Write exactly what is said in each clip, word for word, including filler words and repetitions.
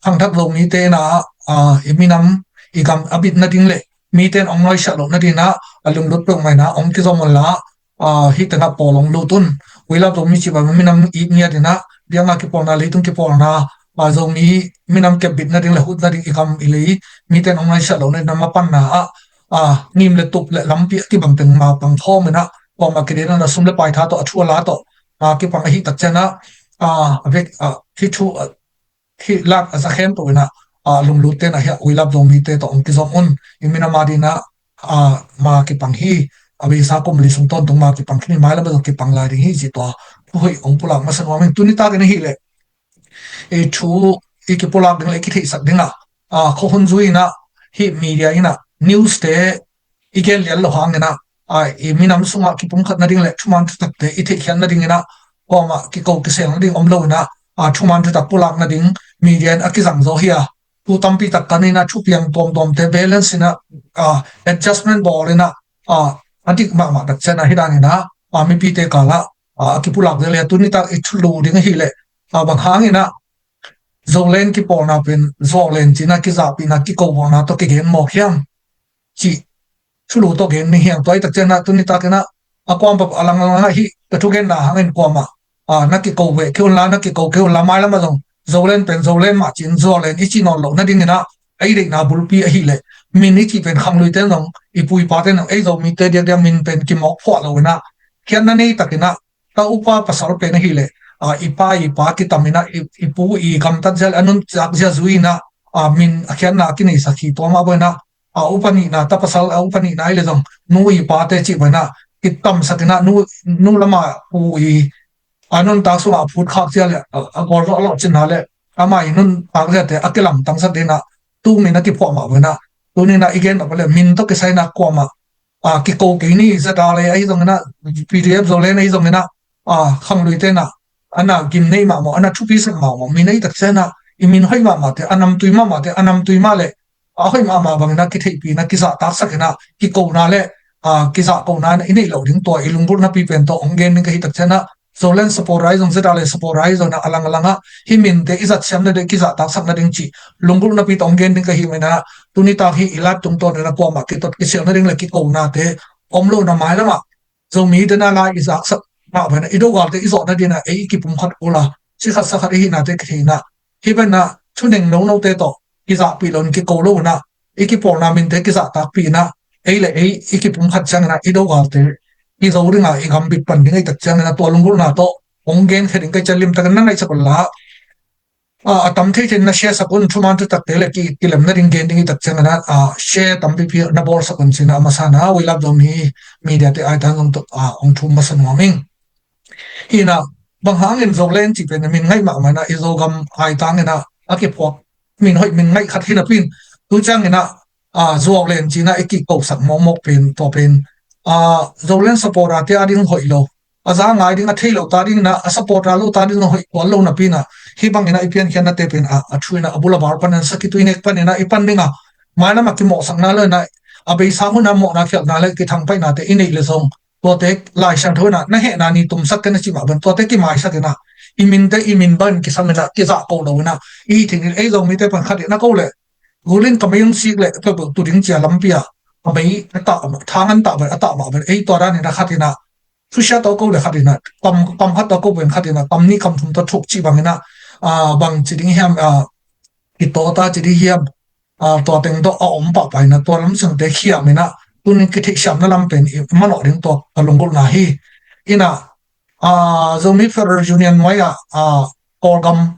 khangthak Zomite na, ah, i minam i gam a bit nading le mite in hong nuaisiah loh nading na a lunglut peuhmah ina hong kizom un la, ah, hih tengah pawl hong lut un. We Love Zomi cih bang minam it ngiat ina biakna kipawlna, leitung kipawlna, ah, Zomi minam kepbit nading le hut nading i gam i lei mite in hong nuaisiah loh nading na mapanna ah, ah, ngim le tup le lampi a kibang teng ma pang khawm ina kuamah kidena na sum le paitha tawh a thu a la tawh ma kipang ahih tak ciangin ah, ah, a vek, ah, hih thu, ah, hih lak a za khempeuh ina, ah, lunglutte na hiah We Love Zomite tawh hong kizom un. I minam a ding na, ah, ma kipang hi. A beisa kum li sung tawntung ma kipang khin hi, mailam a zong kipang lai ding hi cih tua thu hoih hong pulak masa nuam ing. Tuni takin ahih leh i thu i kipulak ding le i kitheihsak ding ah, ah, khuahun zui ina hih media ina news te i gen lian lo hang ina, ah, i minam sungah kipumkhat nading le thuman thutakte i theihkhiat nading ina kuamah kiko kisel nading om lo ina, ah, thuman thutak pulak nading media in a kizang zaw hi a, thu tampi tak kan ina thupiang tuamtuamte balance ina, ah, adjustment bawl ina, ah, a dik mahmah tak ciangin ah hih dan ina, ah, mipite kal ah, ah, a kipulak zel hi a. Tuni tak i thulu ding ahih leh, ah, bang hang ina Zoland kipawlna pen Zoland cih ina kizahpihna kikohpihna tawh kigen mawk hiam cih thulu tawh gen ni hiang. Tua ahih tak ciangin ah tuni takin ah a kuam pah a langlang ah hih ka thugenna hangin kuamah, ah, na kiko ve kei un la, na kiko kei un la, mailam ah zong Zoland pen Zoland mah ci-in Zoland i cih nawn loh nading ina ei deihna bulpi ahih leh min i cih pen khangluite in zong i pu i pate in zong ei Zomite diakdiak min pen kimawk phuah lo ina khiatna nei takin ah ka upa pasal pen ahih leh, ah, i pa i pa kitam ina i, i pu i gamtat zia le a nuntak zia zui ina, ah, min a khiatna a kineisak hi. Tua mah bang ina, ah, upa nihna ta pasal, ah, upa nihna i le zong nu i pate cih bang ina kitamsak ina nu, nu lama pu i a nuntak sungah a phut khak zia le, a, a gawl lawhlawh cinna le amah i nuntak ziate a kilamtangsak ding ina tu min a kiphuah mah bang ina tuni ina i gen mah bang le min tawh kisai ina kuamah, ah, kiko kei ni, ZRA ahi zong ina, PDF Zoland ahi zong ina, ah, khangluite ina a na gim nei mahmah, a na thupisak mahmah min ahih tak ciangin ah i min hoih mahmahte, a namtui mahmahte, a namtui mah le a hoih mahmah bang ina kitheihpih ina kizahtaksak ina kikona le, ah, kizahkona ina i neih loh ding tua i lunggulhnapi pen tawh hong gen ding ka hih tak ciangin ah Zoland supporter ahi zong, ZRA supporter ahi zong ina a lang a lang ah hih minte i zatsiam nading, kizahtaksak nading cih lunggulhnapi tawh hong gen ding ka hih manin ah tuni tak hih i live tungtawn ina kuamah kitot kisial nading le kikonate om lo ina mailam ah Zomi dena lai i zaksak mah bang ina i do galte i zawh nading ina ei i kipumkhat uh la, si khat sa khat i hihnate kithei ina hih bang ina thuneng nonote tawh kizahpih lo in kiko lo ina i kipawlna minte kizahtakpih ina ei le ei i kipumkhat ciangin ah i do galte i zo ding a i gam bit pan ding ahih tak ciangin ah tua lunggulhna tawh hong genkhia ding ka hih ciang limtakin na ngaihsak un la, ah, a tam thei thei in na share sak un, thuman thutakte le ki, kilem nading gen ding ahih tak ciangin ah, ah, share tampipi na bawlsak un ci-in ah a masa ina We Love Zomi Media te aitan zong tawh, ah, hong thum masa nuam ing. Hi ina bang hangin Zoland cih pen min ngaih mahmah ina i Zogam aitang ina a kiphuak min hoih min ngaih khat hi napi in tu ciangin ah, ah, Zoland ci-in ah i kikosak mawkmawk pen tua pen, ah, Zoland supporter te a ding hoih lo, a za ngai ding a thei lo ta ding ina a supporter lo ta ding zong hoih tuan lo napi ina hih bang ina i piankhiatnate pen ah, a thu ina a bul a bar pan ina sakitui nek pan ina i pan ding a, mailam ah kimawhsakna lo ina a beisa hun a mawhna khialhna le kithangpaihnate i neih le zong tuate Lai Siangtho ina na hehna ni tumsak ken a cih mah bang tuate kimaisak ina i minte i min bang in kisam ina kizahko lo ina i hih theih ni. Ei Zomite pan khat ina ko le gul in ka mei hong sik le peuhpeuh tu ding ci-a lampi ah a mei a tah, thang an tah bang a tah mah bang ei tua dan ina khat ina thusia tawh ko le khat ina kam, kam khat tawh ko bang khat ina kam nih kam thum tawh thuk cih bang ina, ah, bang ci ding hiam, ah, i tawta ci ding hiam, ah, tua teng tawh a om pahpah ina tua lam sungte khiam ina tuni kitheihsiamna lam pen i manawh ding tua ka lunggulhna hi. Ina, ah, Zomi Federal Union nuai ah, ah, Kawlgam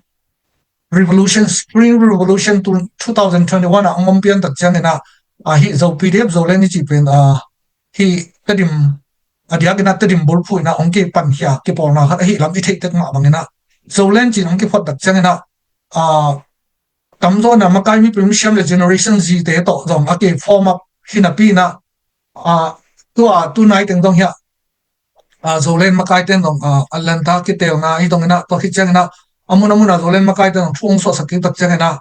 Revolution, Spring Revolution tu two thousand twenty-one ah hong om pian tak ciangin ah, ah, hih Zo PDF Zoland i cih pen, ah, hih Tedim a diakin ah Tedim bulphuh ina hong kipankhia kipawlna khat ahih lam i theih tek mah bangin ah Zoland ci-in hong kiphuat tak ciangin ah, ah, tamzaw ina makai mipil misiam le Generation Z te tawh zong a kiform up hi napi ina, ah, tua tunai teng zong hiah, ah, Zoland makaite in zong, ah, Atlanta kitelna hi zong ina tua khit ciangin ah a mun a mun ah Zoland makaite in zong thu hong suahsak kik tak ciangin ah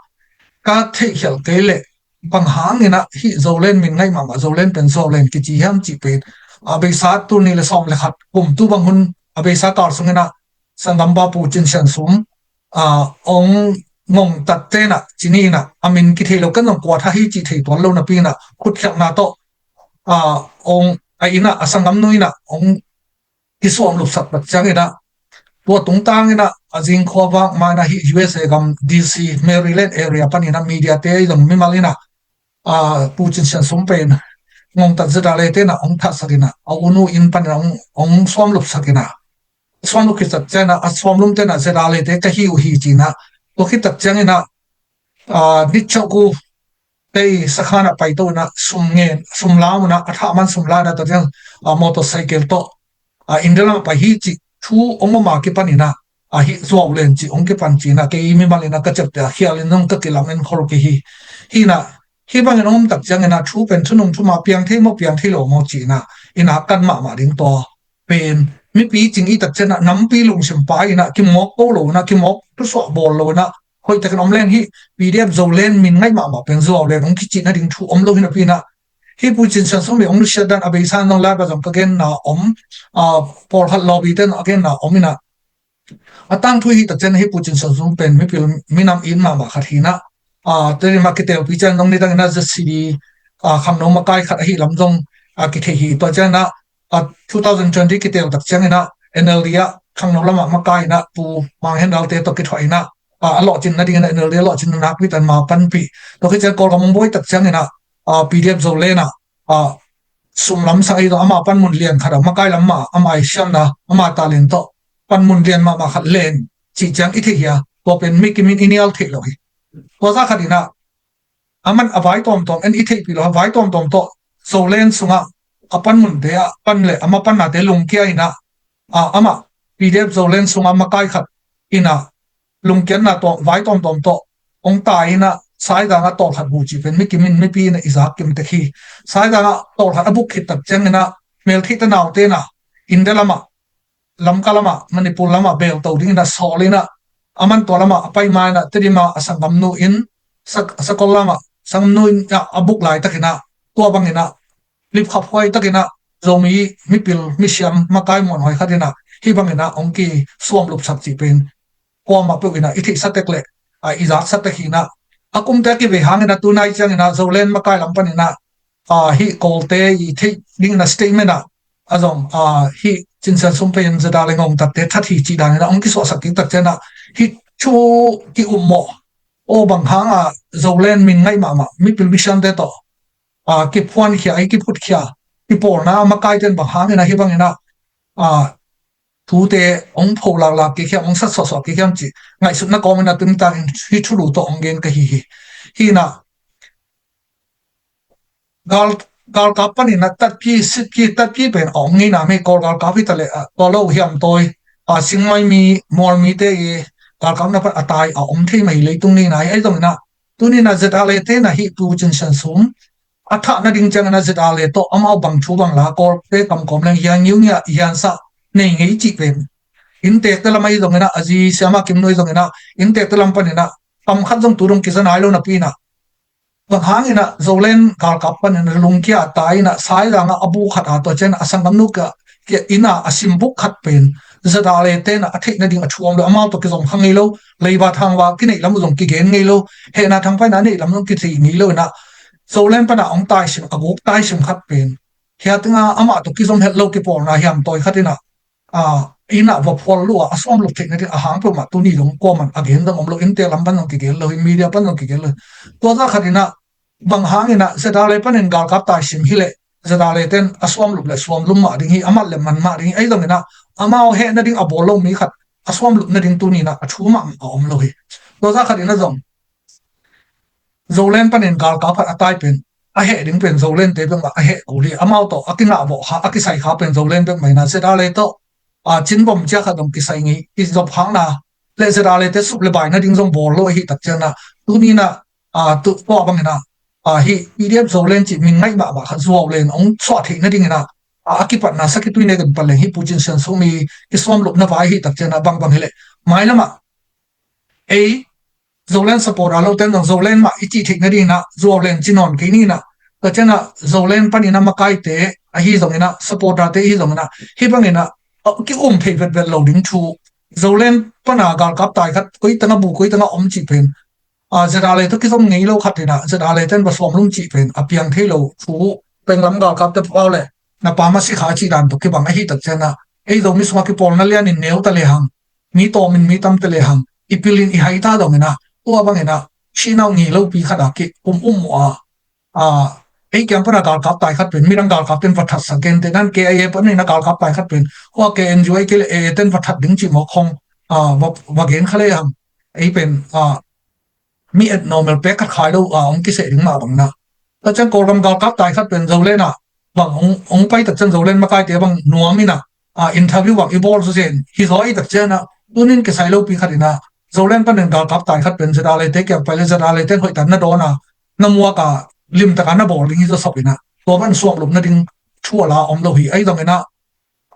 ka theihkhialh kei leh bang hangin ah hih Zoland min ngaih mahmah Zoland pen Zoland kici hiam cih pen a beisa tul nih le sawm le khat kum tu bang hun a beisa kal sungin ah sanggampa Pu Cin Sian Sum, ah, hong ngongtat tenah cini inah a min kithei lo, ken zong kua tha hi cih thei tuan lo napi inah khutkhialhna tawh a ong a inah a sanggamnu inah ong kisuamlupsak tak cianginah tua tungtang inah a zingkhua vak ma inah hi U S A gam D C Maryland area pan inah media te zong mimal inah a Pu Cin Sian Sum pen ngongtat zeta le tenah ong thahsak inah a unu inn pan inah ong, ong suamlupsak inah suamlup khit tak cianginah a suamlum tenah zeta le te ka hi uh hi cinah tua khit tak cianginah a nitchok uh tei sakhanah paito inah sum ngen sum lam unah a thah man sum la inah tua ciang a motorcycle tawh a India lam a pai hi cih thu ong mama kipan inah a hi zuau len cih ong kipan cinah kei mimal inah ka ciapte a khial in zong ka kilam en khol kei hi. Hinah hi bangin ong om tak cianginah thu pen thunung thuma piang thei maw piang thei lo maw cinah inah kan mahmah ding tua pen mipi cing i tak cianah nampi lungsim pa inah kimawk ko lo inah kimawk thusuah bawl lo inah hoihtakin om leng hi. P D F Zoland min ngaih mahmah pen zuau len ong kicihna ding thu om lo hi napi inah hi Pu Cin Sian Sum i ong nusiat dan a beisa in zong lai ba zong ka genna om a pawlkhat lawbi ten a genna om inah a tangthu hi tak cianah hi Pu Cin Sian Sum pen mipil minam in mahmah khat hinah a teri ma kitelpi cian zong nidang inah Z C D a khangno makai khat ahi lam zong a kithei hi. Tua cianah a two thousand twenty kitel tak cianginah N L D ah khangno lamah makai inah Pu Mang Hen Dal te tawh kithuah inah a a lawhcin nading inah N L D a lawhcin nakpi tan ma panpih tua khit cian Kawlgam ong buai tak cianginah a P D F Zoland ah a sum lam sang ahi zong ama pan mun lian khat a makai lam mah ama i siamna ama talent tawh pan mun lian mahmah khat len cih ciang i theih hi a tua pen mi kimin i nial theih lo hi. Tua za khat inah a man a vai tawmtawm en i theihpih lo a vai tawmtawm tawh Zoland sungah a panmunte ah pan le a mapannate lungkia inah a amah P D F Zoland sungah makai khat inah lungkiatna tawh vai tawmtawm tawh ong tai inah Saizang ah tawlkhat bu cih pen mi kimin mipi inah i zak kim tek hi. Saizang ah tawlkhat a buk khit tak cianginah meltheihte naute inah India lamah Lamka lamah Manipur lamah belto dingin a sawl inah a man tua lamah a pai ma inah Tedim ah a sanggamnu in Sakol lamah sanggamnu in a buk laitakinah tua banginah lipkhap huai takinah Zomi mipil misiam makai muanhuai khatinah hih banginah hong kisuamlupsak cih pen kuamah peuh inah i theihsa tek le a i zaksa tek hinah a kumte a kivei hanginah tunai cianginah Zoland makai lam paninah a hih Kawlte i theih dingin a statement ah a zong a hih Cin Sian Sum pen zada le ngongtatte that hi cih danin a hong kisuahsak kik tak cianah hih thu ki-ummawh aw bang hangah Zoland min ngaih mahmah mipil misiamte tawh a kiphuankhia a kiphutkhiat kipawlna a makaite in bang hangin a hih banginah a thute hong pho laklak kik hiam hong sat suahsuah kik hiam cih ngaihsutna kawmin a tunitakin hih thulu tawh hong gen ka hi hi. Hinah gal galkap panin a tatpi sitpi tatpi pen a om ngei nam hi. Kawl galkap hi ta leh tua lo hiam tawi a singmai mi mual mite i galkapna pan a tai a om thei mah hi leitung ni na hi. Ahi zongin ah tunin a zet a lete na hi Pu Cin Sian Sum a thah nading ciangin a zet a le tawh amau bang thu bang la Kawlte kamkawm leng hian ngiu ngiah hian sah nei ngei cih pen inntekte lam ahi zongin ah a zi siama kim nuai zongin ah inntekte lam panin ah kam khat zong tu dong kiza nai lo napi in ah bang hangin ah Zoland galkap panin a lungkia a tai in ah Saizang ah a bu khat a tua cian a sanggamnu kia inn ah a simbuk khat pen zada le ten ah a theih nading a thuam lo amau tawh kizom kha ngei lo. Leiba thangva kineih lam uh zong kigen ngei lo. Hehna thangpaina a neih lam zong kitheih ngei lo in ah Zoland pan ah hong taisim a guk taisim khat pen hia tinga amah tawh kizom het lo kipawlna hiam tawi khat in ah a inn ah va phual luh a a suamluk theih nading a hang peuhmah tuni dong kuaman a gen dang om lo. Inntek lam pan zong kigen lo hi media pan zong kigen lo hi. Tua za khat in ah bang hangin ah zada le panin galkap taisim hi leh zada le ten a suamlup le suamlum mah ding hi a mat le man mah ding hi. Ahi zongin ah amau heh nading a bawl lo mi khat a suamlup nading tunin ah a thu mahmah a om lo hi. Tua za khat in ah zong Zoland panin galkap khat a tai pen a heh ding pen Zolandte bek mah a heh kul hi. Amau tawh a kingah vawh kha a kisai kha pen Zoland bek mah in ah zada le tawh a cinbom cia khat zong kisai ngei i zop hangna le zada le te sup le bai nading zong bawl lo ahi tak cian ah tunin ah a tu tua bangin ah a hi P D F Zoland cih min ngaih mahmah khat zuau len hong suah theih nadingin ah a kipatna sakitui nek in pan leng hi Pu Cin Sian Sum i kisuamlupna vai hi tak cian ah bangbang hi leh mailamah ei Zoland supporter lo ten zong Zoland mah i cih theih nadingin ah zuau len ci nawn kei ni in ah ka cian ah Zoland panin ah makaite ahi zongin ah supporterte ahi zongin ah hih bangin ah ki-um phei vetvet lo ding thu Zoland pana galkap tai khat koi tanga bu koi tanga om cih pen, a, ZRA le tawh kizom ngei lo khat inah ZRA le ten va suamlum cih pen a piang thei lo thu, penglam galkapte pau le na pa masi kha cih dan tawh kibang ahi tak cianah, ei Zomi sungah kipawlna lianin neu ta lehang, mi tawmin mi tam ta lehang, i pilin i hai ta donginah, tua banginah sihnau ngei lopi khat a ki um um uh a, a, ei kiang pana galkap tai khat pen midang galkap ten va thatsak, gentehnan KIA panin a galkap tai khat pen, hua KNU ai kei le AA ten va that ding cih mawk khong, a, va, va gen kha lehang, ei pen, a, mi et normal pek khat khai lo, a, hong kiseh ding mah bangna. Tua ciang Kawlgam galkap tai khat pen Zoland ah bang hong, hong pai tak ciang Zoland makaite bang nuam inah, a, interview bang i bawl zawzen hi zaw i tak cianah, tunin kisai lopi khat inah Zoland panin galkap tai khat pen ZRA le te kiang pai le ZRA le ten hoihtan na dawn a, na muak a limtak a na bawl ding hi zaw sop inah, tua ban suamlum nading thu a la om lo hi. Ahi zonginah,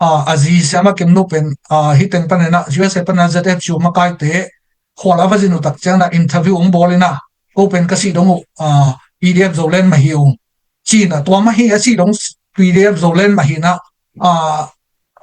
a, a zi Siama Kimnu pen, a, hih teng paninah USA pana ZFU makaite khual a va zin uh tak cianah interview hong bawl inah, ko pen ka sih dong uh, a, PDF Zoland mah hi ung, cinah tua mah hi a sih dong, PDF Zoland mah hinah, a,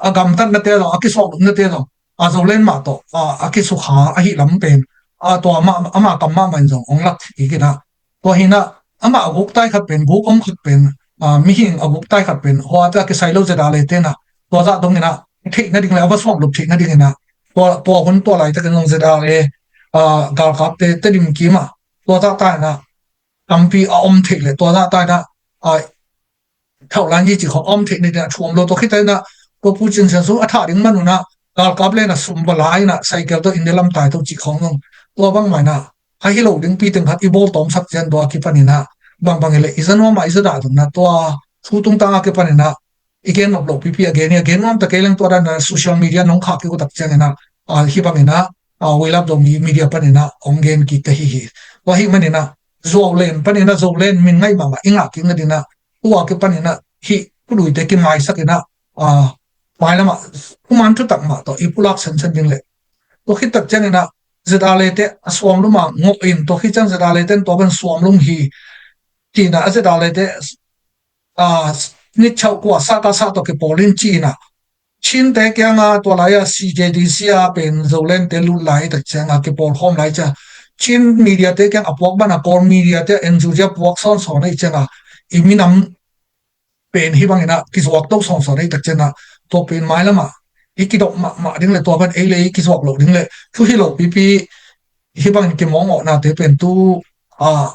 a gamtatnate zong, a kisuaklupnate zong, a, Zoland mah tawh, a, a kisukha ahi lam pen, a, tua mah, amah kam mahmah in zong hong lak kik inah. Tua hinah, amah a guk tai khat pen, guk om khat pen, a, mihing a guk tai khat pen huate a kisai lo ZRA le tenah, tua zah donginah theih nading le a va suaklup theih nadinginah, tua, tua hun tua laitakin zong ZRA le, a, galkapte Tedim kimah tua zah tainah tampi a om theih le tua zah tainah, a, thauhlan hi cih khong a om theih nadinah thu om lo. Tua khit tainah tua Pu Cin Sian Sum a thah ding man unah galkap lenah sum va la inah cycle tawh India lam tai to cih khong zong, tua bangmah inah a hi lo ding pi teng khat i bawl tawmsak cian tua a kipaninah, bangbang hileh i za nuamah i za dah dongna tua thu tungtang a kipaninah i gen nop loh pipi a gen hi, a gen nuam ta kei leng tua dana social media nong khak kik uh tak cianginah, a, hih banginah, a, We Love Zomi Media paninah hong gen kik ka hi hi. Tua hih maninah Zoland paninah Zoland min ngaih mahmah i ngah kik nadinah tua a kipaninah hih puluite kimaisakinah, a, mailamah kuman thutak mah tawh i pulak sensen ding leh, tua khit tak cianginah ZRA le te a suamlum a ngawh in, tua khit ciang ZRA le ten tua ban suamlum hi cinah, a ZRA le te, a, nit chauh kua sa ka sa tawh kipawl in cinah, Chinte kianga tua lai-a CJDC a pen Zolandte lut lai tak cianga kipawl khawm lai cia, Chin mediate kiang a puak bana Kawl mediate a NGO a puak sawnsawn ahi cianga i minam pen hih bangin a kizuak to sawnsawn ahi tak cianga, tua pen mailamah i kidop mahmah ding le tua ban ei le i kizuak loh ding le thu hi lo pipi hih bangin kimawngawhnate pen tu, a,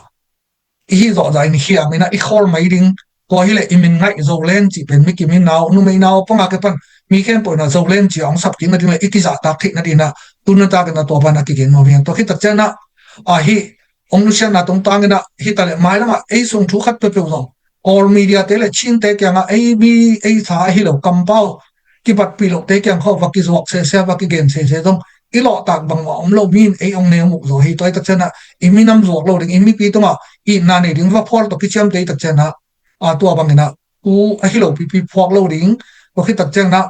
i hih zawhzah in hiam inah i khawl mai ding. Tua hileh i min ngaih Zoland cih pen mi kiminau numeinau panga kipan mi khempeuh inah Zoland cih a hong sap kik nading le i kizahtak theih nadinah tunatakinah tua banah kigen nuam hiang. Tua khit tak cianah, a, hih hong nusiatna tungtanginah hita le mailamah ei sung thu khat peuhpeuh zong Kawl mediate le Chinte kiangah ei mi ei tha ahi lo kampau kipatpih lohte kiang khawh va kizuak sese, va kigen sese zong i lawhtak bangmah om lo, mi in ei hong neu muh zaw hi. Tua hi tak cianah i minam zuak lo ding, i mipi tungah itna nei ding va phual tawh kiciamte hi tak cianah, a, tua banginah thu ahi lo pipi phuak lo ding. Tua khit tak cianah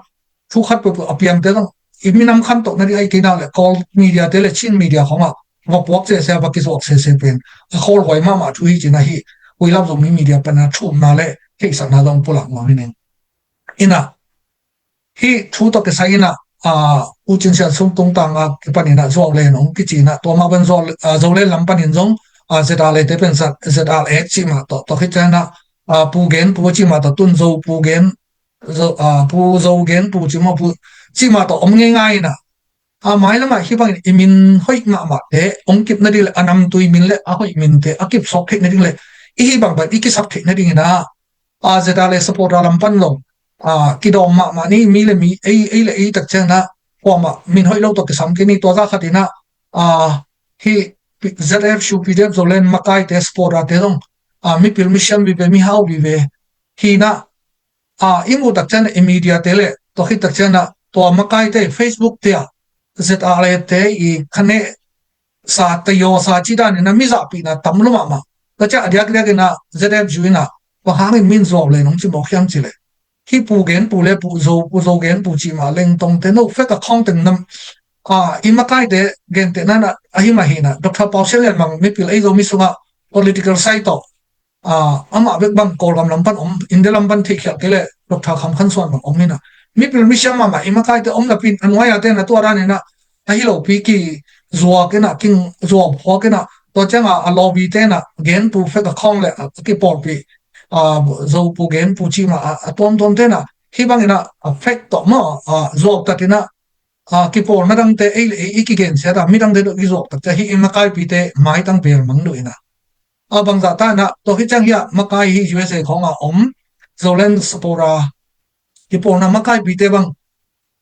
thu khat peuhpeuh a piangte zong i minam khantoh nading ahi kei nak le Kawl mediate le Chin media khawngah va puak sese, va kizuak sese pen a khawlhuai mahmah thu hi cinah hih We Love Zomi Media pana thumna le theihsakna zong pulak nuam hi ning. Inah hih thu tawh kisai inah, a, U Cin Sian Sum tungtang a kipan inah Zoland hong kici inah tua mah ban Zo, a, Zoland lam panin zong, a, ZRA le te pen ZRA cih mah tawh, tua khit cianah, a, Pu Gen Pu cih mah tawh tun Zo Pu Gen, Zo, a, Pu Zo Gen Pu cih mah, Pu cih mah tawh om ngeingai inah, a, mailamah hih bangin i min hoih mahmahte hong kip nading le a namtui min le a hoih minte a kipsawk theih nading le i hih bangban i kisap theih nadinginah, a, ZRA le supporter lam pan zong, a, kidawm mahmah ni, mi le mi, ei, ei le ei tak cianginah kuamah min hoih lo tawh kisam kei ni. Tua zah khatinah, a, hih ZFU PDF Zoland makaite supporterte zong, a, mipil misiam vive, mihau vive hinah, a, i muh tak cianah i mediate le tua khit tak cianah tua makaite Facebook te ah ZRA le te i khaneh sa, tayaw sa cih daninah mizahpihna tam lua mahmah. Tua ciah a diakdiakinah ZFU inah bang hangin min Zoland hong ci mawk hiam cih leh, hih Pu Gen Pu le Pu Zo, Pu Zo Gen Pu cih mah lengtongte no fek a khawngteng nam, a, i makaite gentehna inah ahi mah hinah Doctor Pau Sian Lian Mang mipil ei Zomi sungah political side tawh, a, amah bek bang Kawlgam lam pan om, India lam pan theihkhialh kei leh Doctor Kham Khan Suan bang om inah mipil misiam mahmah i makaite om napin a nuai-a tenah tua daninah ahi lopi kizuak inah, kizuak phuak inah, tua ciangah a lawbite inah genpu fek a khawng le a kipawlpih, a, zopu genpu cih mah a, a tuamtuamte inah hih bang inah a fek tawh maw, a, zuaktat inah, a, kipawlna dangte ei le ei i kigensiat a, midangte tawh kizuaktat ciah hih i makaipite maitang bel mang duh inah. A bangzah ta inah, tua khit ciang hiah makai hi U S A khawngah om Zoland diaspora kipawlna makaipite bang,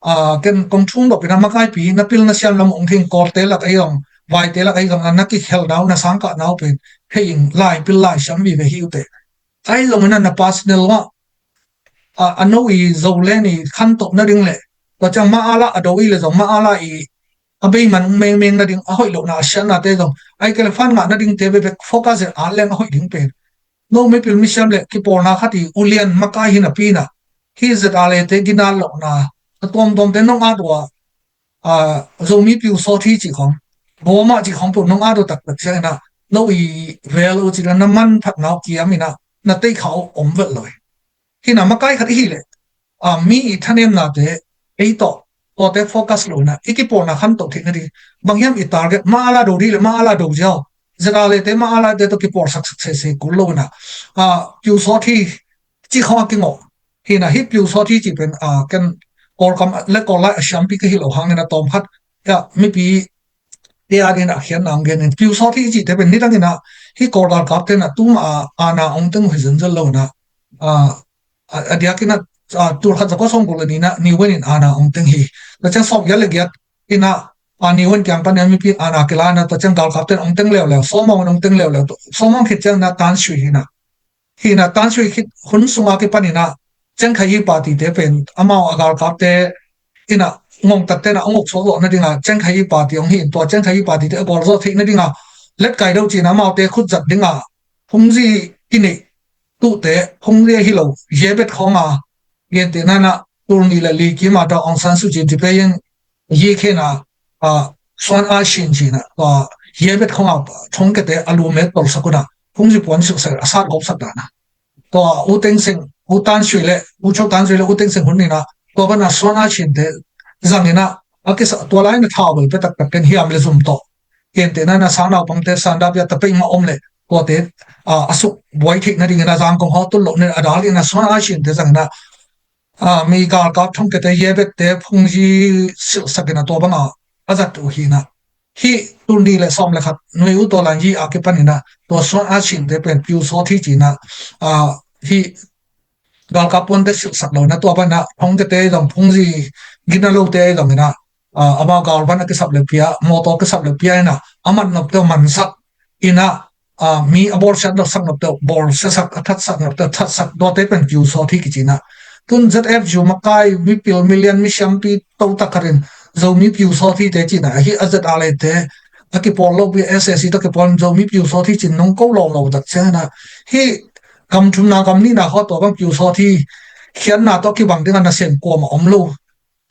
a, ken kong thum dop inah makaipi na pil na siam lam ong thing, Kawlte lak ahi zong, Vaite lak ahi zong, a na kikhel nau, na sangkah nau pen hei ing, lai pil lai siam vive hi uh teh. Ahi zong inah na personal ah, a, a no i Zoland i khantoh nading le, tua ciang ma ala a do i le zong ma ala i a beiman mengmeng nading, a hoih lohna a siatnate zong, ai kele fan ngah nadingte bekbek focus e a leng a hoih ding pen. No mipil misiam le kipawlna khat i ulian makai hi napi inah, hi Z R A te ginat lohna a tuamtuamte nong at uh a, a, Zomi piu sawt hi cih khawng, bawmah cih khawng peuh nong at uh taktak ciang inah, no i vel uh cih na manphatna uh kiam inah, na teikha uh om vet lo hi. Hi inah makai khat i hih leh, a, mi i thanemnate ei tawh, tuate focus lo inah i kipawlna khantoh theih nading, bang hiam i target, ma ala do dih le ma ala do ziau, Z R A te ma ala te tawh kipawlsak sese kul lo inah, a, piu sawt hi cih khawng a kingawh. Hi inah hih piu sawt hi cih pen, a, ken Kawlkam le Kawllai a siampi ka hi lo hang inah tawmkhat hiah mipi te a dingin a khiatna ong gen in, piu sawt hi cihte pen nidang inah hih Kawl galkapte inah tuma a, ana ong teng uh hi zenzel lo inah, a, a, a diak inah, a, tul khat za kua sawmguk le nih inah Niwen in ana ong teng hi. Tua ciang sawmgiat le giat inah, a, Niwen kiang pan inah mipi ana kila inah, tua ciang galkapte in ong teng leuleu, sawmawng in ong teng leuleu, sawmawng khit ciang inah Tan Sui hi inah. Hi inah Tan Sui khit hun sunga kipan inah Chiang Kai-i party te pen amau a galkapte inah ngongtatte inah a ngok suak zawh nadinga Chiang Kai-i party ong hi in, tua Chiang Kai-i party te a bawl zawh theih nadinga letkai deuh ci inah amaute khut zat dinga phungzi kineih tuhte, phungzi ahi lo, yebet khawnga, gentehna inah tul nih le li kim a Daw Aung San Suu Kyi tipei in yi khen a, a, suan a sin ci inah, a, yebet khawnga thongkiate a lu met tolsak un ah phungzi puan silhsak a sat gawpsak dan a. Tua U Thein Sein, U Tan Sui le, U Cho Tan Sui le U Thein Sein hun inah tua pan a suan a sinte zang inah a kisa, tua lai inah thau bel pia taktak ken hiam le zum tawh, gentehna inah sang naupangte, sanda bia tapei mah om le tuate, a, a suk buai theih nading inah zangkong haw tul loh nen a dal inah suan a sinte zang inah, a, mi galkap thongkiate, yebette phungzi silhsak inah tua banga a zat uh hi inah. Hih tul nih le sawm le khat Nui U Daw Lan yi a kipan inah tua suan a sinte pen piu sawt hi ci inah, a, hih galkap puante silhsak lo inah tua pan inah thongkiate zong phungzi gina lote zong inah, a, amau galvan a kisap le pia, mawtaw kisap le pia inah a mat nopte uh mansak inah, a, mi a bawlsiat nopsak nopte uh bawlsiasak, a thatsak nopte uh thatsak, tuate pen piu sawt hi kici inah. Tun Z F U makai mipil milian misiampi totak khat in Zomi piu sawt hite ci inah, hih a Z R A te a kipawl lopi, S A C tawh kipawl in Zomi piu sawt hi ci in nong ko lawmlawm tak ciang inah, hih gam thumna gam nihna khawng tua bang piu sawt hi khiatna tawh kibang dingah nasem kuamah om lo.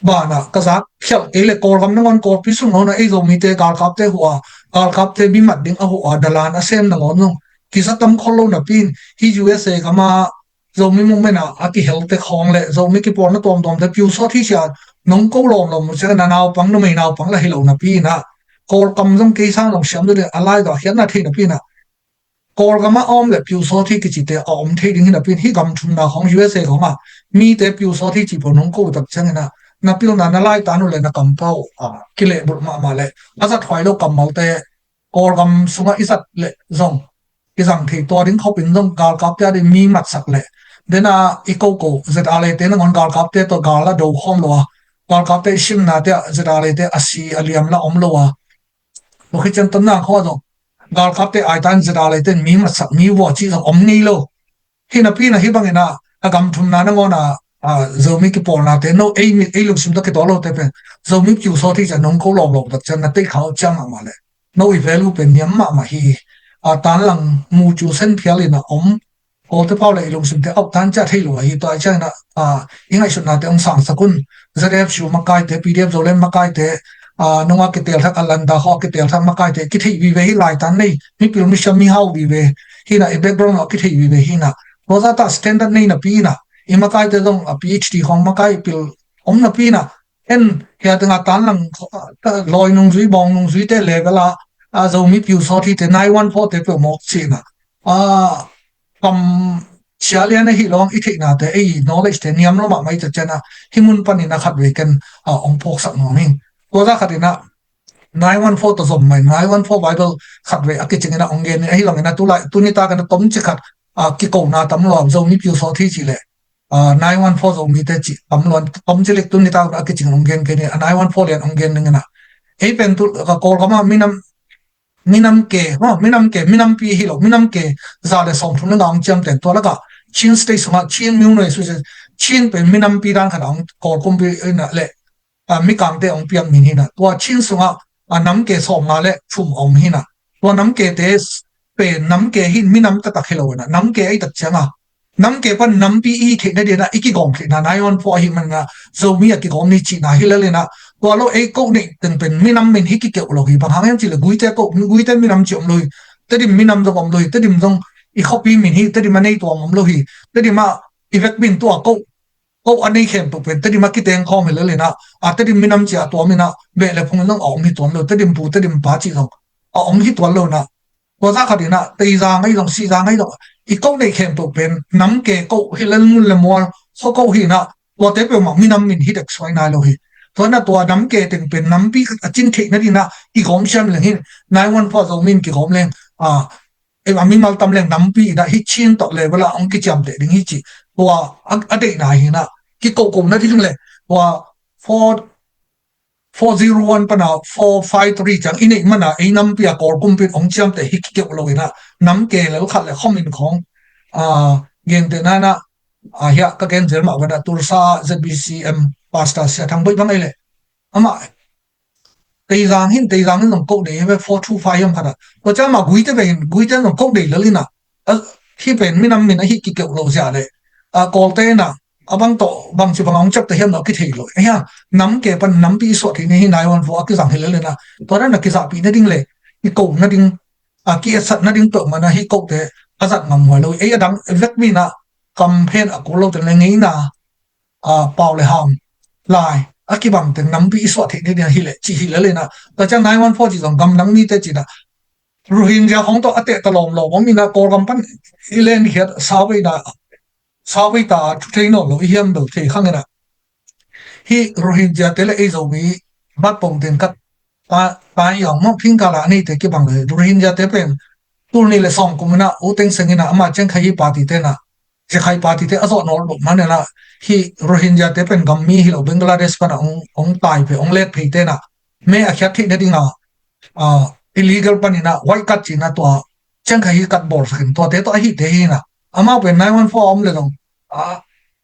Banah ka zak khialh kei le Kawlgam nangawn, Kawlpi sung nangawn ah ei Zomite galkapte huh a, galkapte mi mat ding a huh a, dalan a sem nangawn zong kiza tam khol lo napi in, hih U S A gam ah Zomi movement ah a kihelte khawng le Zomi kipawlna tuamtuamte piu sawt hi ci a nong ko lawmlawm uh ciang, na naupang, numei naupang lah hi lo napi inah, Kawlkam zong kei sang zong siam ding a lai zah khiatna thei napi inah, Kawlgam ah a om le piu sawt hi kicite a om thei ding hi napi in, hih gam thumna khawng U S A khawng ah mite piu sawt hi ci pawl nong ko uh tak ciang inah, na pilna na laitan uh le na kampau, a, kilehbulh mahmah le a zathuai lo kammalte Kawlgam sungah i zat leh zong kizang thei, tua ding khopin zong galkapte a ding mi matsak leh, dena i koko Z R A te nangawn galkapte tawh gal a do khawm lo a, galkapte i simnate ah Z R A te a si a liam la om lo a, tua khit ciang tonna khawng ah zong galkapte aitan Z R A te mi matsak, mi vua cih zong om ngei lo. Hi napi inah hih bangin ah a gam thumna nangawn ah, a, Zomi kipawlnate, no, ei mit ei lungsim tawh kituak lote pen Zomi piu sawt hi ci a nong ko lawmlawm tak ciang na teikha uh ciang mahmah leh no i value pen niam mahmah hi. A, tanlang mu cu sen phial inah om, Kawlte pau le i lungsimte auh tan ciah thei lo ahi. Tua ciang inah, a, i ngaihsutnate hong sangsak un. Z F U makaite, P D F Zoland makaite, a, nunga kitelthak, a landa khaw a kitelthak makaite kitheih vive hi, laitan nei, mipil misiam mihau vive hi inah, i background ah kitheih vive hi inah. Tua zah tah standard nei napi inah, i makaite zong a P H D khawng makai pil om napi inah, en Hia tengah tanlang lawi nungzui, bawng nungzui te level ah, a Zomi piu sawt hi te, nine one four te peuh mawk cihna. A kam sia lian ahi lawng i theihna te, ei knowledge te niam lo mahmah i ta ciana, hi mun panin a khat vei ken a ong phawksak nuam hi. Tua za khatina nine one four ta zom mai, nine one four Bible khat vei a kicingina ong gen ni ahi lawngina tulai tunita kana tom ci khat a kikona tam lo a Zomi piu sawt hi ci le a nine one four Zomi te ci tam lo a tom ci lek tunita a kicing ong gen kei ni a nine one four lian ong gen ningina. Ei pen tu ka Kawlgama minam minam ke, ha, minam ke, minampi hi lo, minam ke za le sawm thum le nga ong ciam ten tua laka Chin State sunga Chin miu noi su Chin pen minampi dan khat ong Kawl kumpi ina le a, mikangte ong piak min hina. Tua Chin sunga a nam ke sawm nga le thum ong hina. Tua nam ke te pen nam ke hin minam taktak hi lo ina. Nam ke ei tak cianga nam ke pan nampi i theihna dina i kigawm theihna nine one four ahi manina Zomi a kigawm ni cihna hi lelina. Tua lo ei ko nei teng pen minam min hi kikeuh lo hi bang hang hiam cih le Guite ko, Guite minam ci om lo hi. Tedim minam zong om lo hi. Tedim zong i khuapi min hi. Tedim a nei tuam om lo hi. Tedim a i vek min tua ko ko a nei khempeuh pen Tedim a kiteng khawm hi lelina a Tedim minam cia a tuamina beh le phung zong a om hi tuan lo. Tedim pu Tedim pa cih zong a om hi tuan lona. Tua za khatina Teizang ahi zong Sihzang ahi zong i ko nei khempeuh pen nam ke ko hi lel mun le mual kho ko hina. Tuate peuhmah minam min hi dek suai nai lo hi. Tuana tua nam ke teng pen nampi a cin theihna dina i gawm siam leng hin nine one four Zomi in kigawm leng a ei a mimal tam leng nampi ina hi Chin tawh level a ong kiciamteh ding hi ci. Tua a deihna hina kikokona ding le tua four four zero one pana four five three ciang i neih mana ei nampi a Kawl kumpi ong ciamteh hi kikeuh lo ina nam ke lel khat le khomin khawng a gente nana a hia ka gen zel mah vana Tulsa Z B C M pastor Sia Thang Boih bang ei le amah Teizang hin Teizang hin zong ko dei ve four two five hiam khat a. Tua ciang mah Guite ve hin Guite zong ko dei lel ina. Hi pen minam min a hi kikeuh lo zia le a Kawlte ina a bang tawh bang ci bang a ong ciapte hiam lo kithei lo. Ei ha nam ke pan nampi i suah thei ni hi nine one four a kizang hi lel ina. Tua dan a kizahpih nading le i ko nading a ki-etsat nading peuhmana hi kote a zat ngam huai lo. Ei a dang vekmi na kam phen a kul lo te le ngeina a pau le ham lai a kibang teng nampi i suah theih ni ding hi le ci hi le le na. Tua ciang nine one four ci zong gam dang mite ci na Rohingya hong tawh a teh ta lawm lawm om ina Kawlgam pan i len khiat sauveina sauvei ta thu thei nawn lo i hiam bel thei khang ina. Hi Rohingya te le ei Zomi mat pong ten kat ta ta i ong mawk thing kala nei te kibang le Rohingya te pen tul ni le sawm kum ina u teng seng ina ama ciang khai hi party te na Rakhine party te a zawh nawl bawk man ina hi Rohingya te pen gam mi hi lo Bangladesh pana ong ong tai phei ong let phei te na me a khiat theih na dinga a illegal panina white card cina tua ciang kha hi card bawl sakin tuate tawh a hihte hi na amau pen nine one four a om le zong a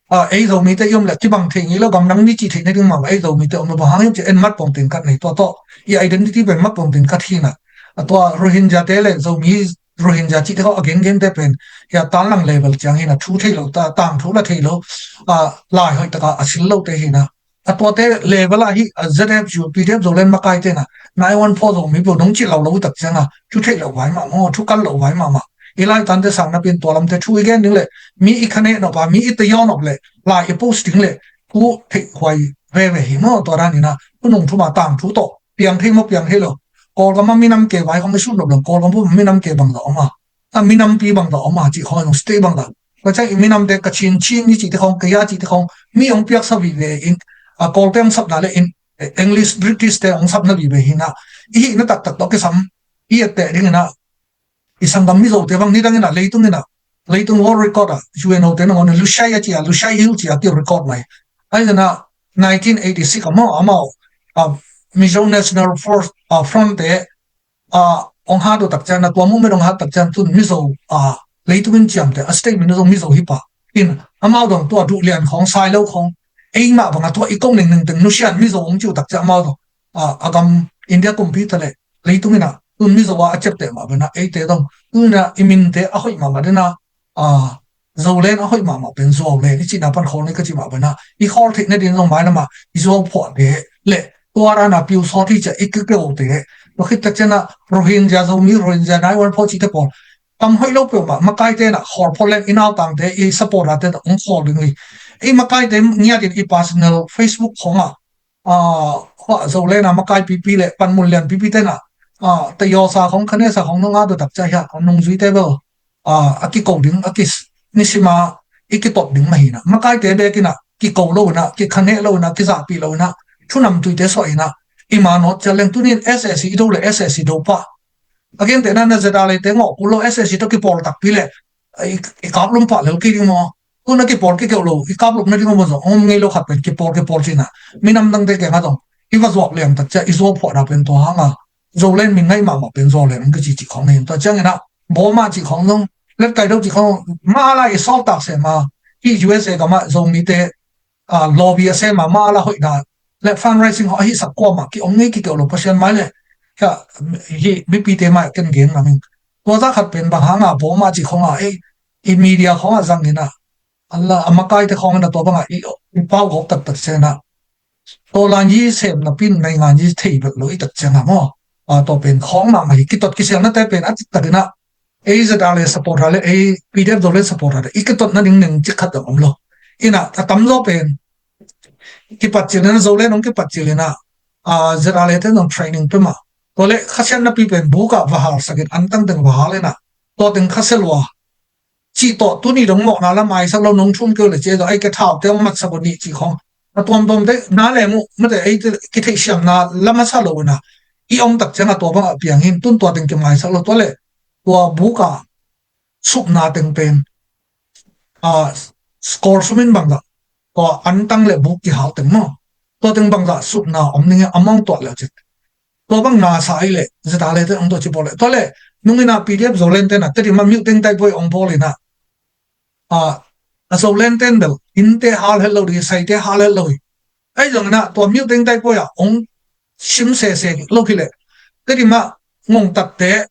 a ei Zomite i om le kibang thei ngei lo gam nang mi cih theih na ding mah ei Zomite om lo bang hang hiam ci en mat pawng ten card nei tua tawh i identity pen mat pawng ten card hi na a tua Rohingya te le Zomi Rohingya cih te khaw a gengen te pen hi a tan lang level ciang hi na thu thei lo ta tang thu la thei lo a lai hoih taka a sil lo te hi na a tuate level ah hi a Z F U, P D F Zoland makai tena nine one four Zomi bo dong cih lo lo tak cianga thu theih lo vai mahmah, thu kal lo vai mahmah. I lai tante sang napin tua lamte thu i gen ding le mi i khane nop a mi i tei yaw nop le lai i post ding le thu theih huai veve hi maw tua dan ina thu nung thu ma tang thu tawh piang thei maw piang thei lo. Kawlgam a minam ke vai khong i sut nop lo Kawlgam bu minam ke bang lo ma a minampi bang ta om a cih khawng a zong state bang ta. Ka cai minamte ka Chin Chin ni cih te khawng kaya cih te khawng mi hong piaksa vive in a Kawlte hong sapna le in English British te hong sapna vive hi na i hihna taktak tawh kisam i etteh ding ina i sanggam Mizote bang nidang ina leitung ina leitung world record a U N O te nangawn Lushai a ci a Lushai Hill ci a ki record mai. Ai zana nineteen eighty-six a maw amau a Mizo National Force a Front te a ong hat uh tak cian a tua muhmet ong hat tak cian tun Mizo a leitung in ciamte a state min zong Mizo hi pah in amau dong tua duh lian khawng sai lo khawng eimah banga tua i kong ningning teng nusian Mizo ong ciu tak cian amau dong a gam India kumpi ta le leitung ina tun Mizo a a ciapte mah bena eite dong tun ina i minte a hoih mah mah dena a Zoland a hoih mahmah pen zuau len i cihna pan khawl ni ka cih mah bana i khawl theih nadin zong mai lamah i zuau phuahte le tua rana piu sawt hi cia i kikeuhte tua khit tak ciana Rohingya Zomi Rohingya nai wan phaw cihte pawl tam hoih lo peuhmah makai tena khawl phaw len i nautangte i supporter te ong khawl ding hi. I makai te ngiatin i personal Facebook khawngah ah, hua Zoland a makai pipi le panmun lian pipi tena, ah, tayawsa khong khanesa khong nong a do tak ca hia khong nungzuite bel, ah, a kiko ding a kis nisima i kitot ding mahina. Makaite bekina kiko lo ina, kikhane lo ina, kizahpi lo ina, thunam tuite suah ina, ima not ca leng tunin S S C i do le S S C do pa. A gentena na zeda leite ngawh kul lo S S C to kipawl takpi le i, i kaplum pah lel kei ding maw? Tuna kipawl kikeuh lo, i kaplum na ding maw zong om ngei lo khat pen kipawl kipawl cina. Minam dangte kenga zong i va zuak liam tak cia i zuak phuahna pen tua hanga Zoland min ngaih mahmah pen Zoland ang kici cih khong na hin tua ciangina Bawma cih khong zong, Letkai do cih khong, mala i sawltak sema, i U S A gama Zomite, ah, lobby a sema, mala hoihna le fundraising ho ahi sak kuama ki ong ngei kikeuh lo Pasian mai le, hia, hi mipite mai ken gen na ming. Tua za khat pen bang hanga Bawma cih khonga ei, i media khonga zangina, Allah, a makaite khongina tua banga i, i pau gawp taktak sena. Tua lan yi sem na pin nai ngan yi thei bek lo i tak cianga maw? A, tua pen khong mahmah hi kitot kisialnate pen a takina ei zeda le supporter le ei P D F Zoland supporter le i kitot na ding neng cik khat dang om lo. Ina a tamzaw pen kipat cilina Zoland ong kipat cilina, a, zeda le te nong training pema. Tua le khasiat napi pen buka vahal sakin antang teng vahal ina. Tua teng khasia lua cih tawh tuni dong mawhna la maisak lo nong thum keu le cia dong ai ke thau te ong matsak uh nih cih khong. A tuamtuam te na le mu mate ei te kitheihsiamna la masa lo ina. I om tak cianga tua banga piang hin tun tua teng kimaisak lo tua le tua buka supna teng pen, a, score sumin bangzah tua antang le buk kihal teng maw? Tua teng bangzah supna om ninge among tuah le cit. Tua bang nasa ai le zeta le te ong tua ci pawl le tua le nungina P D F Zoland tena Tedim a miuteng tai puai ong pawl ina, a, a Zoland ten bel inte hal het lo di, saite hal het lo hi. Ai zongina tua miuteng tai puai a ong sim sese lo hi le Tedim a ngongtatte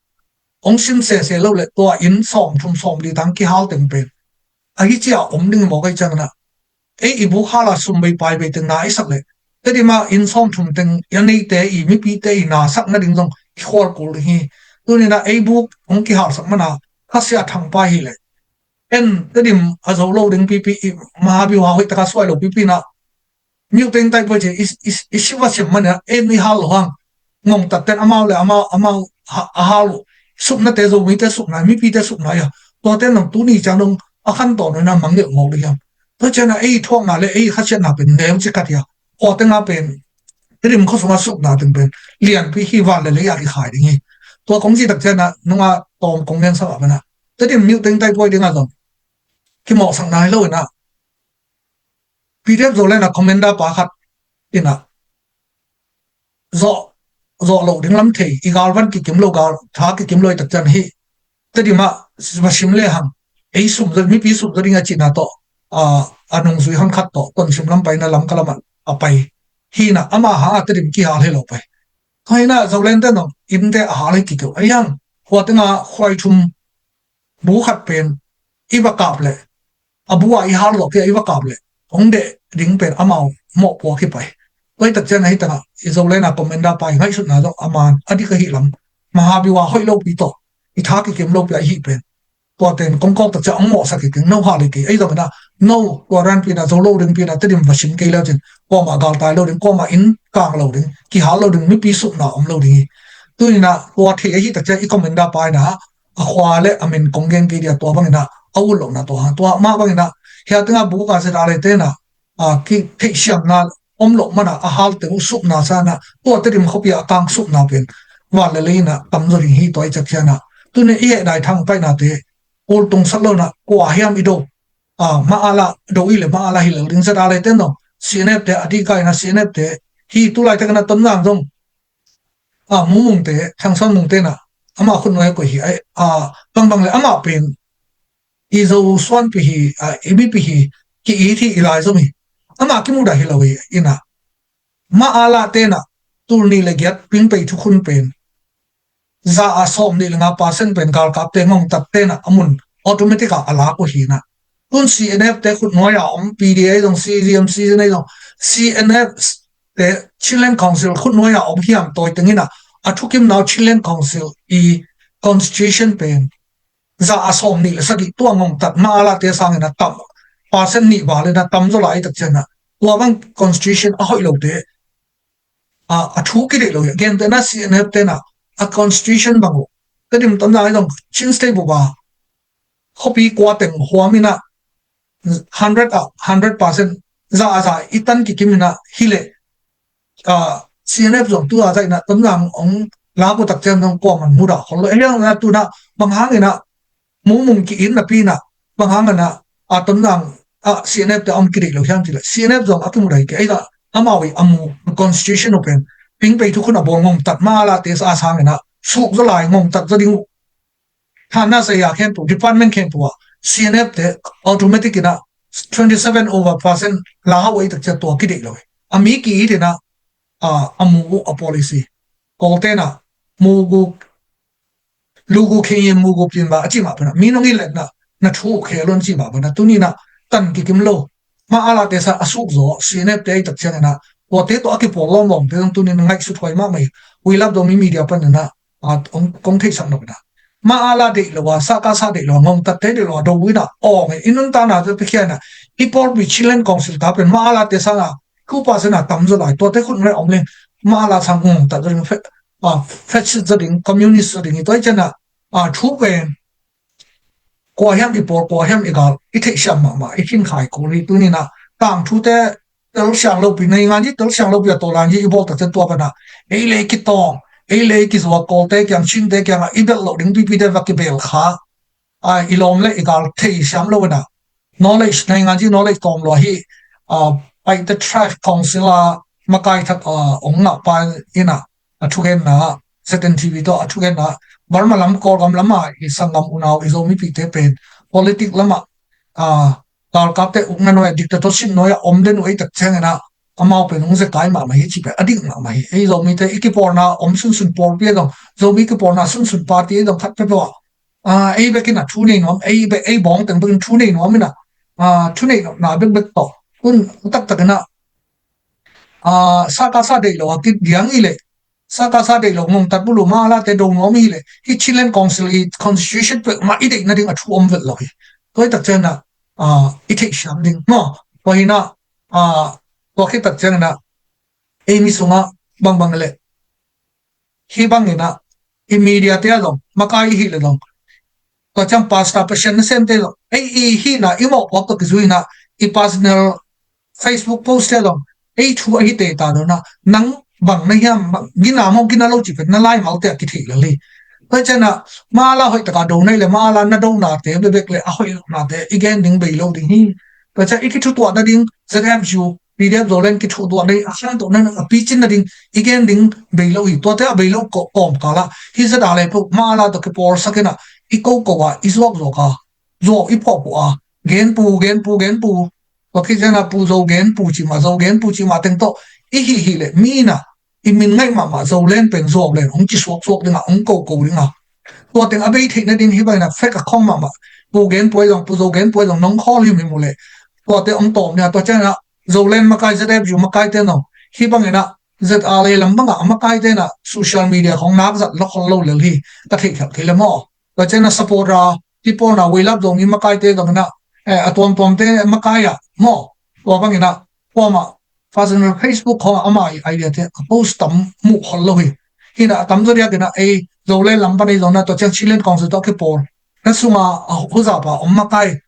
ong sim sese lo le tua in sawm thum sawm li tang kihal teng pen ahi cia om ding mawk ai ciangina ei i buk hala sum bei pai bei teng na i sak le Tedim a in sawm thum teng i a neite i mipite i na sak na ding zong i khual kul ding hi. Tunina ei buk hong kihal sak mana khasia thang pai hi le en Tedim a zo lo ding pipi i mahabiu ha hoih taka suai lo pipi na miuteng tai puai ci i, i, i siva siam mana en i hal lo hang ngongtatten amau le amau amau a hal lo supnate Zomite supna mipite supna ia tuate nong tuni ciang dong a khan tawn na mangngilh mawk ding hiam? Tua ciana ei thuakna le ei khasiatna pen neu ci khat ia. Aw tenga pen Tedim khuasunga supna teng pen lianpi hi van le lei a i khai ding hi. Tua kong ci tak ciana nunga tawm kong neng sama pena Tedim miuteng tai puai dinga zong kimawhsak nai lo ina P D F Zoland a commander pa khat ina zawh zawh lo ding lam thei i galvan kikim lo gal tha kikim lo i tak cian hi. Tedim a va sim le hang ei sum zo mipi sum zo ding a cina tawh a, a nungzui hang khat tawh ton sim lam paina lam ka lam a pai hina ama ha a Tedim kihal hi lo pai. Khaina Zoland te nong inte a hal hi kikeu ai hang hua tenga khuai thum bu khat pen i va kap le a bu a i hal zawh kia i va kap le hong deh ding pen amau mawhpuak hi pai. Tua i tak cian ahi taka i Zoland a commander pa i ngaihsutna zawh a man a dik ahi lam mahabiu a hoih lopi tawh i tha kikim lopi a i hih pen tua ten kong kawk tak cian hong mawhsak hi keng no hal hi kei ei zongina no tua ranpina zo lo dingpina Tedim va sim kei leu cin kuama galtai lo ding kuama inn kang lo ding kihal lo ding mipi supna om lo ding hi. Tunina tua thei ahi tak cian i commander pa ina a khua le a min kong gen kei dia tua bangina a ut lohna tua hang tua mah bangina hia tenga buka zeta le tena a ki theihsiamna om loh mana a halte uh supna sana tua Tedim khuapi a kang supna pen van le leina tam zo ding hi tua i cak hiana. Tuni i heh dai thang painate ultung sak lona kua hiam i do a ma ala do i le ma ala hi lo ding zeta le ten dong C N F te a dikaina C N F te hi tulai tekana Tonzang zong a Mumungte Thangsawn Mungte na ama khutnuai a koih hi a bangbang le ama pen i zo suanpi hi a i mipi hi ki it hi i lai zom hi. Ama kimudah hi lo hi ina ma a la tena tul nih le giat pingpei thukhun pen za a sawm nih le nga percent pen galkapte ngongtat tena a mun automatic a a lak uh hina. Tun C N F te khutnuai a om P D A zong C Z M C Z N A zong C N F te Chinland Council khutnuai a om hiam tawi tengina a thukim nau Chinland Council i constitution pen za a sawm nih le sagih tua ngongtat ma a la te sangina tam percent nih val ina tam zaw lai tak ciana tua bang constitution a hoih lote a, a thu kideih lo hi. Gentehna C N F tena a constitution bang uh, Tedim tonzang i dong Chin State bup a khuapi kua teng huam inah hundred a hundred percent za a za i tan kikim inah hileh, a, C N F zong tu a za inah tonzang ong lak uh takciang dong kuaman mudah khol lo. Ei hangna tunah bang hang inah mumung ki-it napi inah bang hang inah a tonzang a C N F te a om kideih lo hiam cileh C N F zong a kimudah hi kei ei dah amau i a mu constitution uh pen pingpei thukhun a bawl ngongtat ma a late sa a sang inah suk zaw lai ngongtat zaw ding uh. Thanna saya khempeuh, department khempeuh ah C N F te automatic inah twenty seven over percent la hau ei takcia tua kideih lo hi. A mi ki-it inah a, a mu uh a policy. Kawltena mu guk lugu khe in mugu pin ba a ci mah pana mi nong i letna na thu khe lon ci mah pana tunina tan kikim lo. Ma a late sa a suk zaw C N F te ei takciang inah kuate tawh a kipawl lawmlawm te zong tunina ngaihsut huai mahmah hi. Uilap dong mi media pan inah a kong theihsak nop inah ma a la deih lo a sa ka sa deih lo a ngongtatte deih lo a do inah awng i nuntakna te pikhia inah i pawlpi Chinland Council ta pen ma a late sanga two percent a tam zaw lai tuate khut ngai om leng ma a la sang ngongtat zaw ding, fascist zaw ding, communist zaw ding i tuai cianah a thu pen kua hiam i pawl kua hiam i gal i theihsiam mahmah i khinkhai kul hi. Tuninah tangthute telsiang lopi nei ngan hi, telsiang lopi a tawlan hi i bawl takte tua pana ei le i kitawng ei le i kizuak Kawlte kiang Chinte kiangah i belh loh ding pipite va kibel kha a i lawm le i gal theisiam lo inah knowledge nei ngan hi, knowledge tawm lua hi. A, Paite Tribe Council a makai thak a ong ngah pa inah a thugenna Z N T V tawh a thugenna Burma lam Kawlgam lama i sanggam unau i Zomipite pen politic lama a galkapte ukna nuai a dictatorship nuai a om den uh ei takciang inah amau pen ong zekai mahmah hi ci pen a ding mahmah hi. Ei Zomite i kipawlna om sunsun pawlpi a dong Zomi kipawlna sunsun party a dong khat pepeuh ah a, ei bekin a thu nei nuam ei bek ei bawng teng bekin thu nei nuam inah a, thu nei nuamna bekbek tawh hun taktak inah a, sa ka sa deih lo a kit diang i leh sa ka sa deih lo ngongtat bulu ma a late do nuam i leh hi Chinland Council i constitution pek ma i deih nading a thu om vet lo hi. Tuai takciang inah a, i theihsiam ding maw? Tua hinah a, tua khit takciang inah ei mi sungah bangbang leh hi bang inah i media te a zong makai i hih le zong tua ciang pastor Pasian nasemte zong ei i hihna i mawhpuak tawh kizui inah i personal Facebook post te a zong ei thu ahi te ta dona nang bang na hiam gina maw gina lo ci pen na laimalte a kitheih lel hi. Tua cianah ma a la hoih taka do nai le ma a la na donate bebek le a hoih lohnate i gen ding bei lo ding hi. Tua ciang i kithutuah nading Z F U P D F Zoland kithutuah nading a khangto na a picin nading i gen ding bei lo hi. Tuate a bei lo kawmkala hi zeta le peuh ma a la tawh kipawlsak inah i koko a i zuakzuak a zuak i phuahphuah a genpu genpu genpu tua khit cianah pu zo genpu cima zo genpu cima teng tawh i hih hih leh mi inah i min ngaih mahmah Zoland pen Zoland hong ci suaksuak dingah hong koko dingah tua teng a bei theih nading hi banginah fek a khong mahmah pu genpu ai zong pu zo genpu ai zong nong khawl himhim uh leh tuate hong tawm dingah tua cianah Zoland makai Z F U makaite nong hi banginah Z R A lam bangah a makaite inah social media khong nak zat lo khol lo lel hi ka theih khelh thei le maw? Tua cianah supporter kipawlna Weilap Zomi makaite zong inah a tuamtuamte makai ah maw? Tua banginah kuamah personal Facebook khawngah ama i idea te a post tam muh khol lo hi. Hinah a tamzaw diakinah ei Zoland lam pan ei zong inah tua ciang Chinland Council tawh a kipawl na sunga a huzapa om makai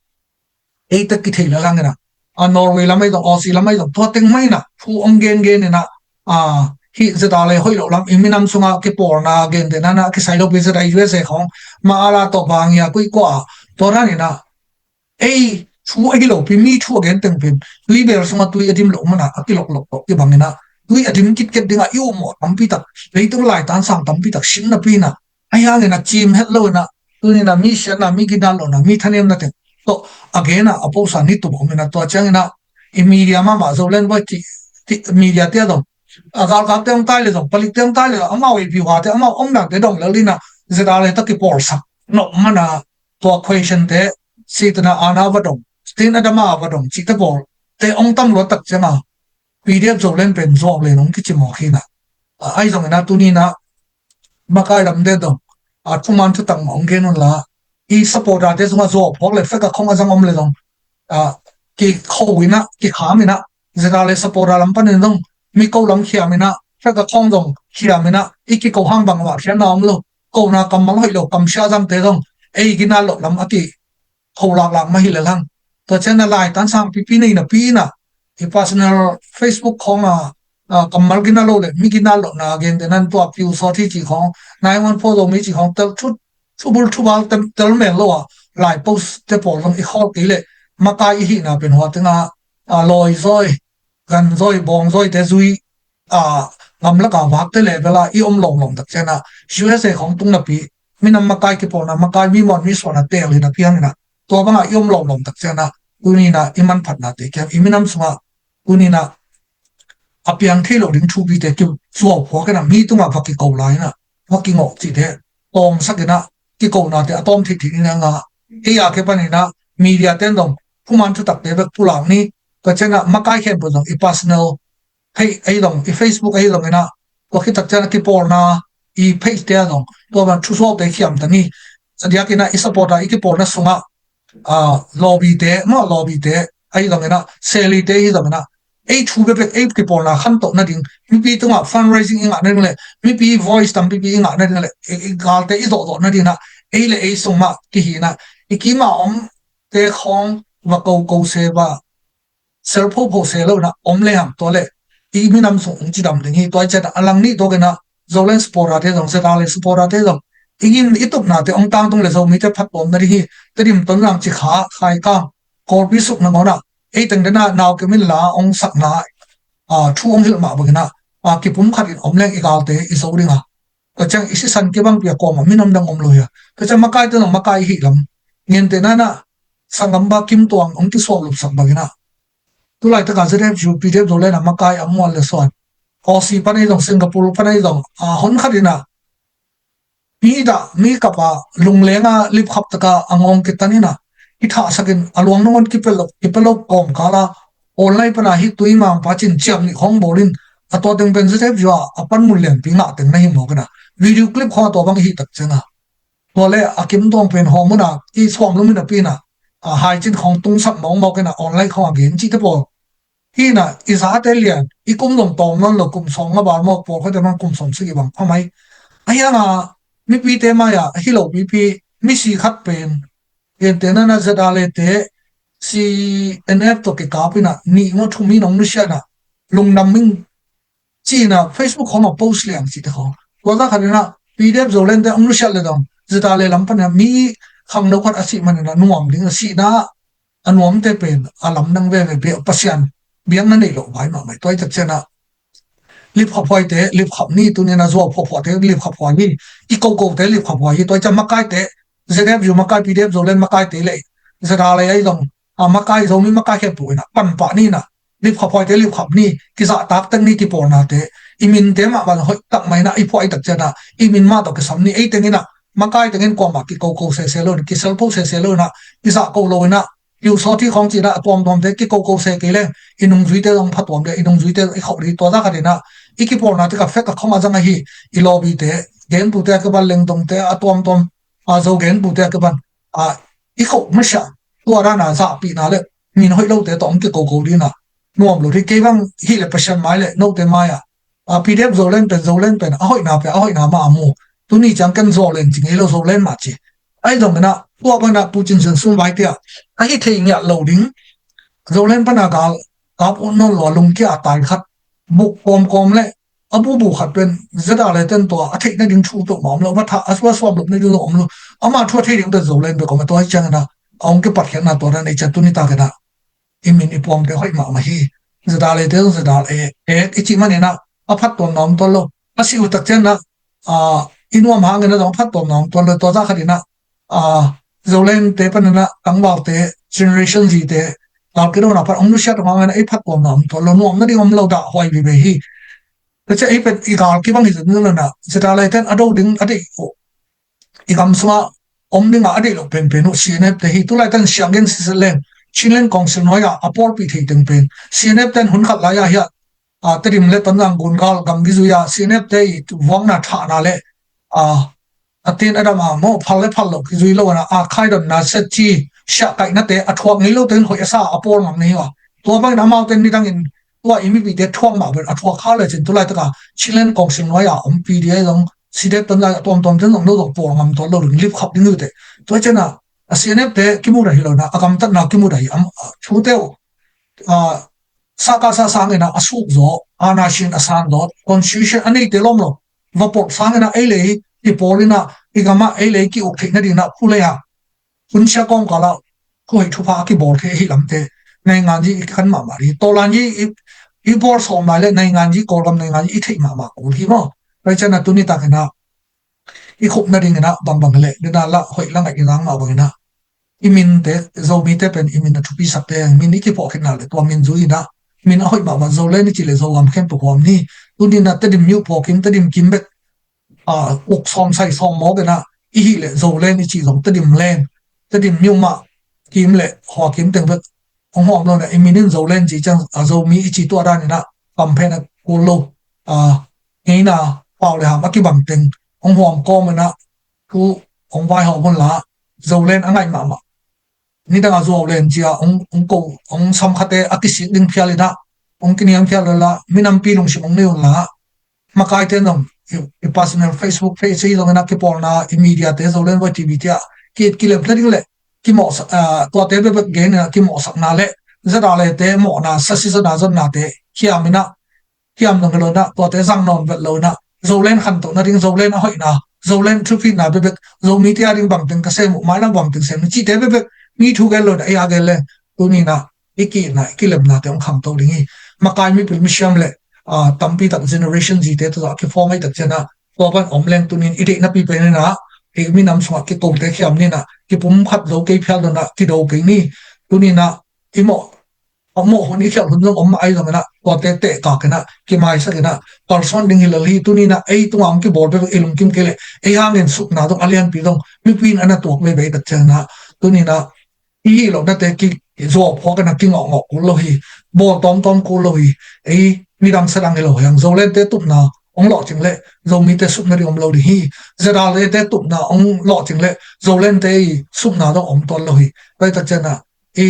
ei tek kithei la lang inah a Norway lam ei zong Aussie lam ei zong tua teng mah inah thu ong gengen inah a hih zeta le hoih loh lam i minam sunga kipawlna gentehna na kisai lopi zeta U S A khawng ma a la tawh bangia kuih kua a tua dan inah ei thu ahi lopi mi thu a gen teng pen tui bel sunga tui a dim loh mana a kiloklok tawh kibang inah tui a dim kitket dingah i umawh tampi tak leitung laitan sang tampi tak sim napi inah ahi hangin a cim het lo inah tuninah mi siatna mi ginat lohna mi thanemna teng tawh a gena a posa ni tum om inah tua cianginah i media mahmah Zoland Voice ti media tia zong a galkapte hong tai le zong palikte hong tai le zong amau i piuhate amau omnate dong lel inah zeta le tawh kipawlsak nop mana tua question te sitna ana va dong stin adama va dong cihte pawl te hong tam luat tak cianga P D F Zoland pen zuak len hong kici mawk hinah ahi zong inah tuninah makai lamte dong a thuman thutak mah hong gen unla i supporter te sungah zuak phawk le fek a khong a zang om le zong a kikho inah kikham inah zeta le supporter lam panin zong mi ko lam khiam inah Pek a khawng zong khiam inah i kiko hang bang mah khiatna om lo. Kona kammal hoih lo, kamsia zangte zong ei ginat loh lam a ki kho laklak mah hi lel hang. Tua cian a laitan sang pipi nei napi inah i personal Facebook khawng a, a, kammal ginat lo le mi ginat lohna gente nan tua piu sawt hi ci khawng, nine one four Zomi ci khawng tel thu, thubul thubal tel, tel mel lo a, lai post te pawl zong i khawl kei le makai i hihna pen hua teng a, a, lawi zawi, gan zawi, bawng zawi te zui, a, gamlak a vakte level a i om lawmlawm tak cianah U S A khawng tung napi minam makai kipawlna makai mi muan mi suan a tel hi napi hang inah tua bangah i om lawmlawm tak cianah tuni inah i manphatnate kiam i minam sungah tuni inah a piang thei lo ding thupite ki zuau phuak inah mi tungah va kiko lai inah va kingawh cihte tawngsak inah kikonate a tawm theih theih ni nanga ei a ke pan inah media ten dong kuman thutakte bek pulak ni. Tua cianah makai khempeuh zong i personal page ahi zong, i Facebook ahi zong inah tua khit tak cianah kipawlna i page te a zong tua bang thusuaute khiam ta ni. A diak inah i support a i kipawlna sungah, a, lobby te maw, lobby te ahi zong inah, seli te ahi zong inah ei thu bekbek ei kipawlna khantoh nading, mipi tungah fundraising i ngah nading le mipi voice tam pipi i ngah nading le i, i galte i zawhzawh nading inah ei le ei sung mah kihi inah i kima om te khawng va ko ko se va sel phohphoh se lo inah om le hang tua le i minam sung ung cidam ding hi. Tua i cianah a lang nih tuak inah Zoland supporter te zong, Zeta le supporter te zong i ngim i tupnate ong tangtung le Zomite phattuam nading hi. Tedim Tonzang, Cikha, Khaikang, Kawlpi suk nangawnah ei teng denah nau kemin la ong sakna, a, thu ong hilh mah bangin ah, a, kipum khat in om leng i galte i zo ding a. Tua ciang i sisan kibangpi a kuamah min om dang om lo hi a. Tua ciang makaite zong makai i hih lam ngente nanah sanggam ba Kim Tuang ong kisuah lupsak bangin ah tulaitak a Z F U, P D F Zoland a makai a mual le suan, Aussie pan ahi zong, Singapore pan ahi zong, a, hon khat in ah mi dah mi kap a lungleng a lipkhap tak a a ngawng kitan in ah i thahsak in a luang nangawn kipia lo, kipia lo kawmkal a online pan a hih tui mangpa cin ciam nih khawng bawl in a tua teng pen Z F U a a panmun lianpi ngah teng na hi mawk in ah video clip khawng a tua bang i hih tak ciang a tua le a Kim Tuang pen hawm un a i suam lum in a pi in ah, a, haicin khawng tungsap mawkmawk in ah online khawng a gen cihte pawl hi in ah i zate lian, i kum zong tawm nawn lo, kum sawm nga bal mawk, pawl khuate mang kum sawm sik i bang pha mai. A hiang a mipite mai ah hi lo mipi misi khat pen gente nanah Z R A te C N F tawh kikap in ah nih maw thum in hong nusiat in ah lungdam ing ci in ah Facebook khawng a post liang cihte khawng. Tua zah khat in ah P D F Zoland te hong nusiat le dong Z R A lam pan in ah mi khangno khat a sih man in ah nuam ding a sihna a nuamte pen a lamdang veve bia Pasian biakna neih loh vai mahmah. Tua i tak ciang ah lipkhaphuaite lipkhap ni, tuni in ah zuau phuaphuate lipkhaphuai hi, i kokote lipkhaphuai hi. Tua i ciang makaite Z F U makai, P D F Zoland makaite le Z R A ahi zong, a, makai Zomi makai khempeuh in ah panpah ni in ah lipkhaphuaite lipkhap ni, kizahtak tek ni, kipawlnate i minte mahmah hoih tak mah in ah i phuah i tak ciang ah i min mah tawh kisam ni. Ei teng in ah makai teng in kuamah kikoko sese lo in, kiselpho sese lo in ah, kizahko lo in ah, kiusawt hi khawng ci in ah a tuamtuamte kikoko se kei leng i nungzuite zong phatuam le i nungzuite i khauh ding. Tua zah khat in ah i kipawlnate ka fek a khawng a zang ahi, i lawbite, genpute a kiban, lengdongte a tuamtuam, a, Zo genpute a kiban, a, i khauh masiah tua dan a zahpihna le min hoih lote tawh hong kikoko ding in ah nuam lo ding. Kei bang hih le Pasian mai le note mai ah, a, P D F Zoland pen, Zoland pen a hoihna pen a hoihna mah a mu. Tuni ciang ken Zoland ci ngei lo, Zoland mah ci. Ahi zongin ah tua pan ah Pu Cin Sian Sum vai tiah a hi thei ngiat lo ding, Zoland pan a gal kap ut nawn lo a lungkia a tai khat buk kawmkawm le a bubu khat pen Z R A ten tua a theih nading thu peuhmah om lo, va thah a suasuam lop nading lo om lo. Amah thu a thei ding pen Zoland bek om a, tua hi ciangin ah a hong kipatkhiatna tua dan ei ciang tuni takin ah i min i puamte hoih mahmah hi. Z R A te zong Z R A ek i cih manin ah a phattuamna om tuan lo. A si uh tak ciangin ah, a, i nuam hangin ah zong a phattuamna om tuan lo. Tua zah khat in ah, a, Zoland te panin ah tangvalte, Generation Z te, gal kidona pan hong nusiat hangin ah i phattuamna om tuan lo. Nuam nading om lo, dah huai vive hi. Tua ciang ei pen i gal kibang hi zong lo in ah Z R A ten a do ding a deih uh, i gam sungah om dingah a deih loh penpen uh C N F te hi. Tulaitan sianggen siset leng Chinland Council nuai-ah a pawlpih thei teng pen C N F ten hun khat lai-ah hiah, a, Tedim le Tonzang gun gal gamgi zui-ah C N F te i vuakna thahna le, a, a tin a dam a maw phal le phal loh kizui lo in ah a khaidonna setci siahkaihnate a thuak ngei lote in hoih a sa a pawl ngam na hi uh a. Tua bangin amaute nidangin tua i mipite thuak mah pen a thuak kha le cin tu laitaka Chinland Council nuai a om P D A zong, C D F tan lai a tuamtuam ten zong no zong pawl ngam tuan lo ding, lip khap ding uh teh. Tua ciana a C N F te kimu dah hi lo na, a gamtatna kimu dah hi am, a, thute uh, a, saka sa sangina a suk zaw, ana sin a san zaw, constitution a neite lawm lo, va pawt sangina ei lei i pawl ina i gama ei lei ki uk theih nadingna phu lei a hun sia kawngkala khuhei thupha a kibawl thei ahi lamte, naingan ji i kan mahmah ding, tawlan ji i, i bawl sawm lai le naingan ji, Kawlgam naingan ji i theih mahmah kul hi maw. Pai ciana tuni takina i khup nadingina bangbang le nina la hoih la ngaih i nang mah bangina i minte, Zomite pen i min a thupi sakte, min i kiphawh khitna le tua min zui ina min a hoih mahmah Zoland i ci le Zogam khempeuh huam ni. Tunina Tedim miuh phawkim, Tedim kim bek a, uk sawm sai sawm mawk ina i hih le Zoland i ci zong Tedim land, Tedim miuh mah kim le hua kim teng bek hong huam lo na i min in Zoland ci ciang a Zomi i ci tuah dan ina kam phen a kul lo, a, ngeina pau le ham a kibang teng hong huam kawm ina thu hong vaihawm hun la Zoland a ngaih mahmah. Nidang a zuau len cia hong, hong ko, hong samkhate a kisik ding phial ina hong kiniam phial lo la, minampi lungsim hong nei un la, makaite nong i, i personal Facebook page hi zongin a kipawlna, i media te, Zoland voi T V tia ki, kilem nading le kimawhsak, a, tuate bebek gen ina kimawhsakna le zadalete mawhna, sasi zona zonnate kiam ina kiam dong hi lo ina, tuate zang nawn vet lo ina, Zoland khantoh nading, Zoland a hoihna, Zoland thupitna bebek, Zomite a ding bangteng ka sem uh, mailam bangteng sem uh cihte bebek mi thu gen lo ina, ei a gen leng tunina i kihna, i kilemnate hong khangto ding hi. Makai mipil misiam le, a, tampi tak Generation Z te tawh a kiform ahi tak ciana tua pan om leng tunin i deihnapi pen ina i minam sungah kikote khiam nina kipum khat zo kei phial dona kido kei ni. Tunina i mawh a mawh hun i khialh hun zong om mah ahi zongin ah, tuate tehkak in ah, kimaisak in ah, kalsuan ding hi lo hi. Tuni in ah ei tungah hong kibawl bek i lungkim kei leh ei hangin supna zong a lianpi zong mipi in a na tuak veve i tak ciangin ah, tuni in ah i hih lohnate kizuau phuak in ah kingawhngawh kul lo hi. Bawl tawmtawm kul lo hi. Ei midang sadang hi lo hi hang. Zolente tupna hong lawhcing leh Zomite supna ding om lo ding hi. Zedalete tupna hong lawhcing leh Zolente i supna zong om tuan lo hi. Tua i tak ciangin ah i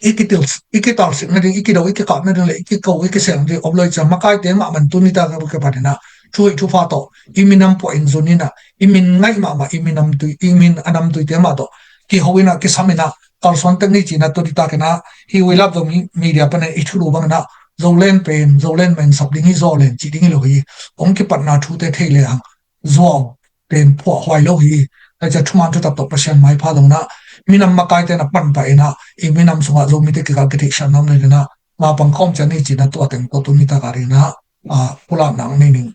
i kitil, i kitalsik nading, i kido, i kikap nading le i kiko, i kisel nading om lo i ciang, makaite mahmah in tuni tak a kipan in ah thu hoih thu pha tawh i minam puah in zun in ah, i min ngaih mahmah, i minam tui, i min a nam tuite mah tawh kiho in ah, kisam in ah, kalsuan tek ni ci in ah, tuni tak in ah hih We Love Zomi Media panin i thulu bangin ah Zoland pen Zoland mah in sap ding hi, Zoland cih ding hi lo hi. Hong kipatna thute thei le hang zuau pen phuahhuai lo hi. Tua ciang thuman thutak tawh Pasian maipha zong in ah, minam makaite in ah panpah in ah, i minam sungah Zomite kikal kitheihsiamna om nading in ah, mapang khawm ciat ni ci in ah, tua teng tawh tuni tak a ding in ah, ah, pulakna hong nei ning.